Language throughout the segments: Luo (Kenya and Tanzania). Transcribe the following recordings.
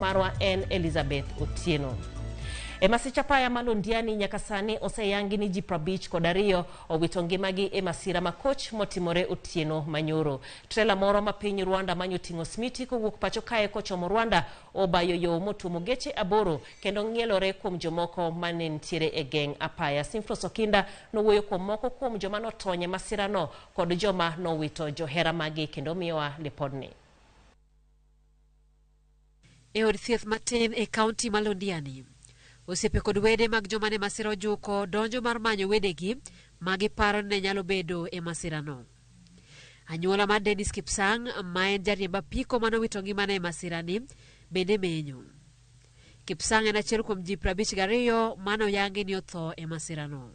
Marwa en Elizabeth Otieno. E masich apaya ma Londiani nyaka sani oseyangi ni ji 52 owito ngimagi e masira ma koch motimore otieno manyoro. Trela moro ma piny Rwanda manyoting'o smiti kowuok pacho kae kochomo Rwanda obayo yo motuomo geche aboro kendo ng'ielore kuom jomoko mane nitiere e geng' apaya. Simfros Okinda nowuoyo kuom moko kuom joma notony e masirano kod joma nowito johera magi kendo miyowa lipodni. E od thieth matin e kaunti ma Londiani. Osiepe kod wede mag joma ne masira ojuko donjo mar manyo wedegi ma giparo ni ne nyalo bedo e masirano. Anyuola mar Dennis Kipsang ma en jariemb apiko manowito ngimane e masirani bende menyo. Kipsang en achiel kuom ji 52 mane oyangi ni otho e masirano.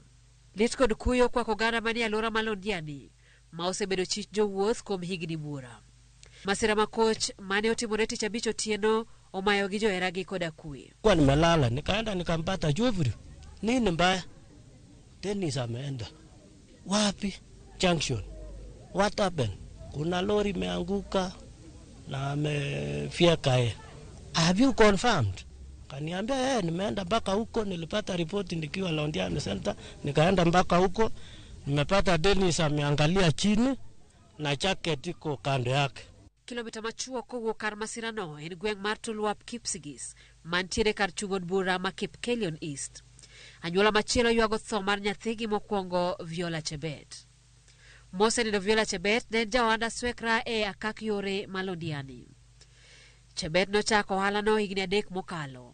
Lit kod kuyo okwako oganda manie alwora ma Londiani ma osebedo chich jowuoth kuom higni buora. Masira ma koch mane otimore tich abich otieno omayo gi joheragi koda kwe. Kwa nimelala nikaenda nikampata Geoffrey, nini mbaya? Dennis ameenda wapi? Junction. What happened? Kuna lori imeanguka na amefyeka yeye. Have you confirmed? Kaniambia nimeenda mpaka huko, nilipata ripoti nikiwa Londiani Center, nikaenda mpaka huko, nimepata Dennis ameangalia chini na jacket iko kando yake. Kilomita machuok kowuok kar masirano en gweng' mar Tuluap Kipsigis mantiere kar chung' od bura ma Kipkelion East. Anyuola machielo ywago tho mar nyathigi mokwongo Viola Chebet. Mosenindo Viola Chebet ne en jaohand aswekra e akak yore ma Londiani. Chebet nochako ohalano higni adek mokalo.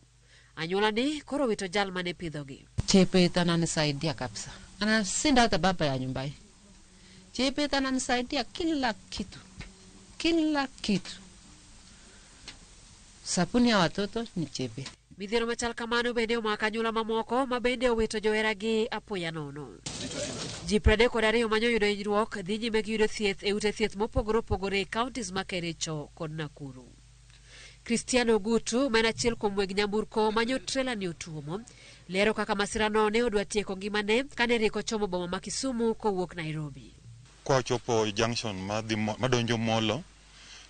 Anyuola ni koro wito jal mane pidhogi. Chebet ananisaidia kabisa, anashinda hata baba ya nyumba hii. Chebet ananisaidia kila kitu, kila kitu. Sabuni ya watoto ni Chebet. Midhiero machal kamano bende omako anyuola mamoko ma bende owito joheragi apoya nono. Ji 32 manyo yudo hinyruok dhi nyime gi yudo thieth e ute thieth mopogore opogore e counties ma Kericho kod Nakuru. Cristiano Ogutu ma en achiel kuom weg nyamburko manyo trela ni otuomo lero kaka masirano ne odwa tieko ngimane kane rik ochomo boma ma Kisumu kowuok Nairobi. Kwachopo junction madhi madonjo Molo,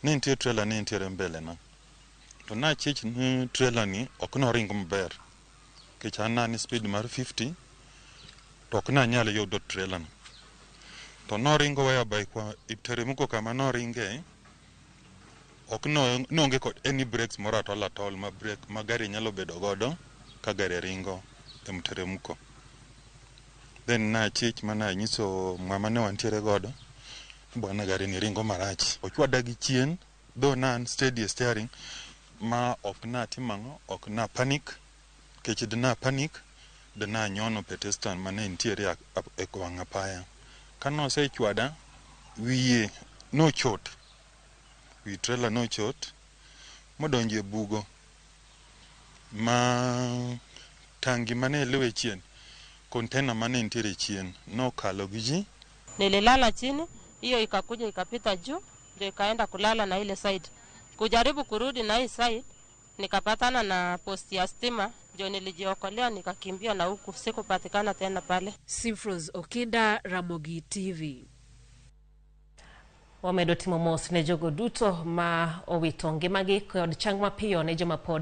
ne nitie trailer ne nitiere mbele na. To nachich ni trailer ni ok noring maber. Nikech an ne an speed mar 50 to ok nanyal yudo trailer no. To noringo whereby kwa teremko kama noringe ok no noonge kod any brakes moro at all at all ma brake ma gari nyalo bedo godo ka gari ringo e mteremko. Then nachich mananyiso ng'ama ne wantiere godo bwana gari ni ringo marach. Ochwada gi chien though ne an steady e steering ma ok natimo ang'o ok na panic nikech dina panic dina nyono pedestrian mane nitiere e wang' apaya. Kanosechwada wiye nochot wi trailer nochot modonjo e bugo ma tangi mane luwe chien container mane nitiere chien nokalo gi ji. Nililala chini, hiyo ikakuja ikapita juu, ndio ikaenda kulala na ile side. Kujaribu kurudi na hii side, nikapatana na posti ya stima, ndio nilijiokolea nikakimbia na huku sikupatikana tena pale. Simfros Okinda, Ramogi TV. Wamedo timo mos ne jogo duto ma owito ngimagi kod chang mapiyo ne joma pod